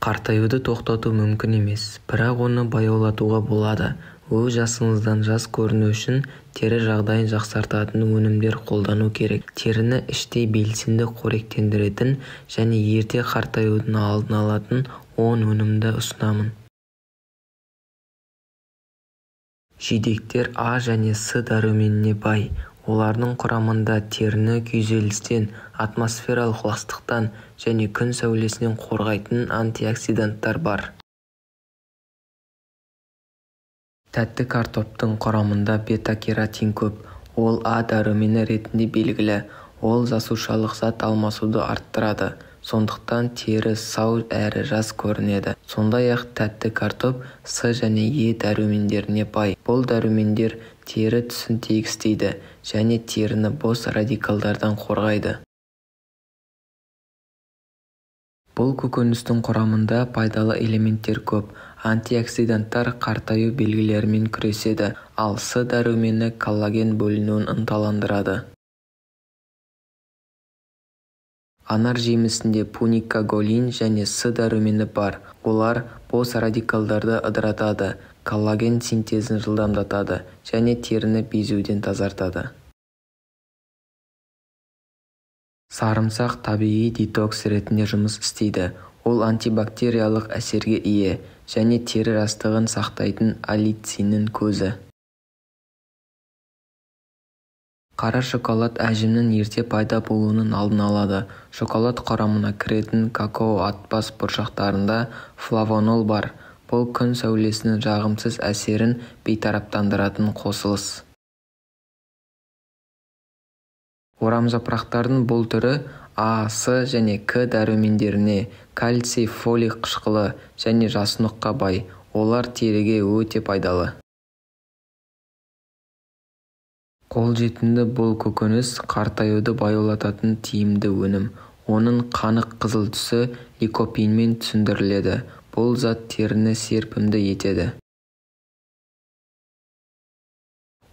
Қартаюды тоқтату мүмкін емес, бірақ оны баяулатуға болады. Өз жасыңыздан жас көріну үшін тері жағдайын жақсартатын өнімдер қолдану керек. Теріні іштей белсенді қоректендіретін және ерте қартаюдың алдын алатын 10 өнімді ұсынамын. Жидектер А және С дәруменіне бай. Олардың құрамында теріні күйзелістен, атмосфералық ластықтан және күн сәулесінен қорғайтын антиоксиданттар бар. Тәтті картоптың құрамында бета-каротин көп. Ол А дәрумені ретінде белгілі. Ол жасушалық зат алмасуды арттырады. Сондықтан тері сау әрі жас көрінеді. Сондай-ақ тәтті картоп С және Е дәрумендеріне бай. Бұл дәрумендер тері түсін тегістейді және теріні бос радикалдардан қорғайды. Бұл көкөністің құрамында пайдалы элементтер көп. Антиоксиданттар қартаю белгілерімен күреседі, ал С дәрумені коллаген бөлінуін ынталандырады. Анар жемісінде пуникаголин және С дәрумені бар. Олар бос радикалдарды ыдыратады, коллаген синтезін жылдамдатады және теріні безуден тазартады. Сарымсақ табиғи детокс ретінде жұмыс істейді. Ол антибактериялық әсерге ие және тері жастығын сақтайтын аллициннің көзі. Қара шоколад әжімнің ерте пайда болуының алдын алады. Шоколад құрамына кіретін какао атпас бұршақтарында флавонол бар. Бұл күн сәулесінің жағымсыз әсерін бейтараптандыратын қосылыс. Орамжапырақтардың бұл түрі А, С және К дәрумендеріне, кальций, фолий қышқылы және жасұныққа бай. Олар теріге өте пайдалы. Қолжетімді бұл көкөніс қартаюды баяулататын тиімді өнім. Оның қанық қызыл түсі ликопинмен түсіндіріледі. Бұл зат теріні серпімді етеді.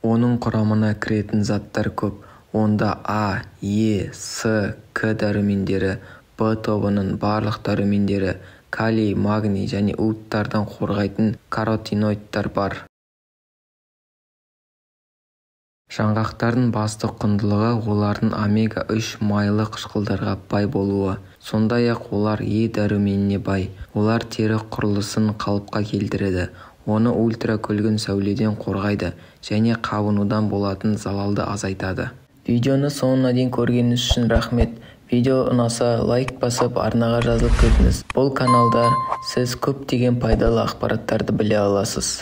Оның құрамына кіретін заттар көп. Онда А, Е, С, К дәрумендері, Б тобының барлық дәрумендері, калий, магний және уыттардан қорғайтын каротиноидтар бар. Жаңғақтардың басты құндылығы олардың омега-3 майлы қышқылдарға бай болуы. Сондай-ақ олар Е дәруменіне бай. Олар тері құрылысын қалыпқа келтіреді, оны ультракүлгін сәуледен қорғайды және қабынудан болатын залалды азайтады. Видеоны соңына дейін көргеніңіз үшін рахмет. Видео ұнаса лайк басып, арнаға жазылып кетіңіз. Бұл каналда сіз көптеген пайдалы ақпараттарды біле аласыз.